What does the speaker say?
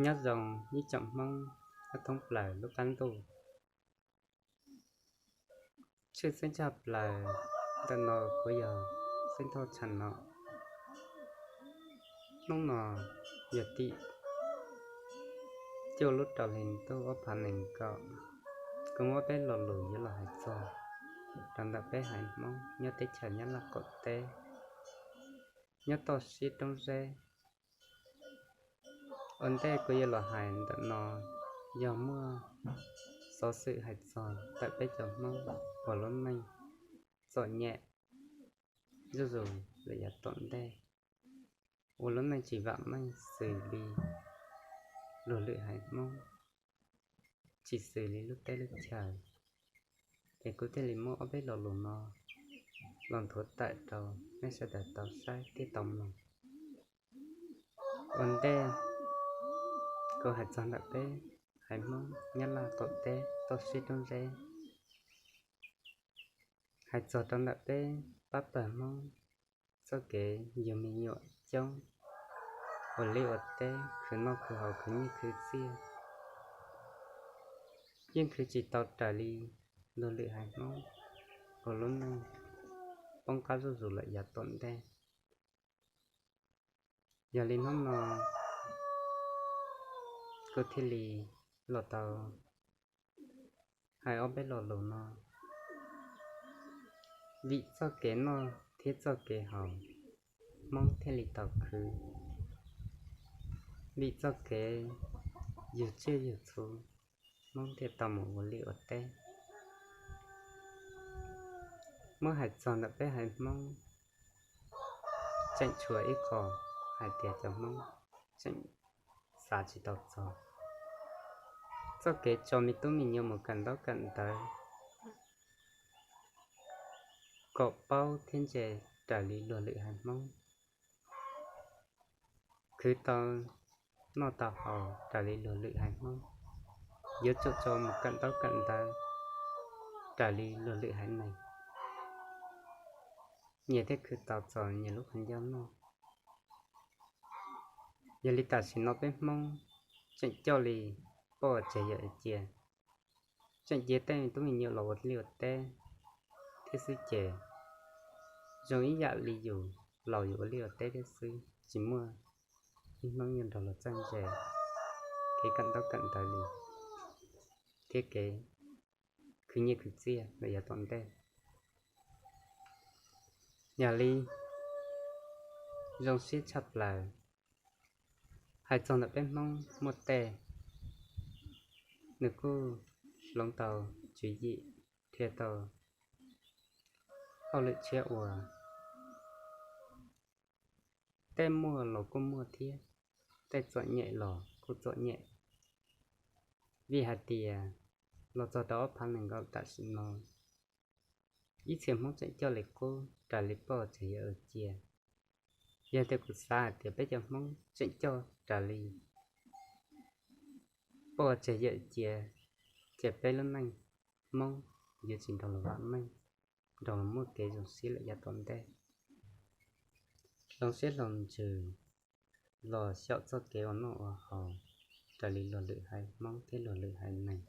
Nyob zoo ib tsoom Hmoob nyob thoob plaws lub qab ntuj. Tshwj xeeb tshaj plaws ntawm no kuv yog Xeeb Thoj Tshaj no. Hnub no yog tim cuaj lub rau hli ntuj ob phav nees nkaum, kuv muab peb lo lus yuav los hais txog rau ntawm peb haiv Hmoob nyob teb chaws Nyab Laj qaum teb, nyob toj siab roob zeb. Ua ntej kuv yuav los hais ntawm no, yog muaj xov xwm hais txog ntawm peb cov Hmoob uas lub neej txom nyem zuj zus lawm yav tom ntej, uas lub neej tsis vam meej xws li luag lwm haiv Hmoob, tsis xws li lub teb lub chaw, ces kuv thiaj li muab ob peb lo lus no los nthuav tawm rau nej sawv daws tau saib thiab tau mloog. Ua ntej kuv hais txog ntawm peb haiv Hmoob Nyab Laj qaum teb toj siab roob zeb, hais txog rau ntawm peb pab pawg Hmoob txoj kev yug me nyuam coob, ua liaj ua teb, khwv noj khwv haus, khwv nyiaj khwv txiaj, yeej khwv tsis tau raws li luag lwm haiv Hmoob uas lub neej poob qab zuj zus lawm yav tom ntej. Yog li hnub no kuv thiaj li los tau hais ob peb lo lus no. Vim txoj kev noj thiab txoj kev haus, Hmoob thiaj li tau khwv. Vim txoj kev yug tsiaj yug txhu, Hmoob thiaj tau mus ua liaj ua teb. Muab hais txog ntawm peb haiv Hmoob, tseem tshuav ib qho hais tias cov Hmoob tseem xav tsis tau txog txoj kev tso me tub me nyuam mus kawm ntaub kawm ntawv kom paub thiab ntse raws li luag lwm haiv Hmoob, khwv tau noj tau haus raws li luag lwm haiv Hmoob, yuav tsum tso mus kawm ntaub kawm ntawv raws li luag lwm haiv neeg, nyias thiaj khwv tau txog nyias lub qhov ncauj noj. Yog li tam sim no peb Hmoob tseem coj li poj tseg yawm cia, tseem cia tej tub me nyuam los ua liaj ua teb thiab xwb ces zoo ib yam li yus laus yus ua liaj ua teb thiab xwb, tsis muaj ib hnub yuav nrog luag txawj ntse kev kawm ntaub kawm ntawv li thiab kev khwv nyiaj khwv txiaj lawm yav tom ntej. Yog li zoo siab tshaj plaws hais txog ntawm peb Hmoob muaj tej, nws kuj hloov tau tswv yim, qhia tau hauj lwm tshiab uas tej muaj los kuj muaj thiab tej txom nyem los kuj txom nyem. Vim hais tias los txog rau ob phav nees nkaum tam sim no, ib txhia Hmoob tseem coj li qub raws li poj tseg yawm cia. Yog tias kuv xav hais tias peb cov Hmoob tseem coj raws li poj tseg yawm cia, ces peb lub neej Hmoob yuav tsis nrog luag vam meej, nrog luag muaj kev zoo siab lawm yav tom ntej. Hloov siab hloov ntsws los xyaum txoj kev ua noj ua haus raws li luag lwm haiv Hmoob thiab luag lwm haiv neeg.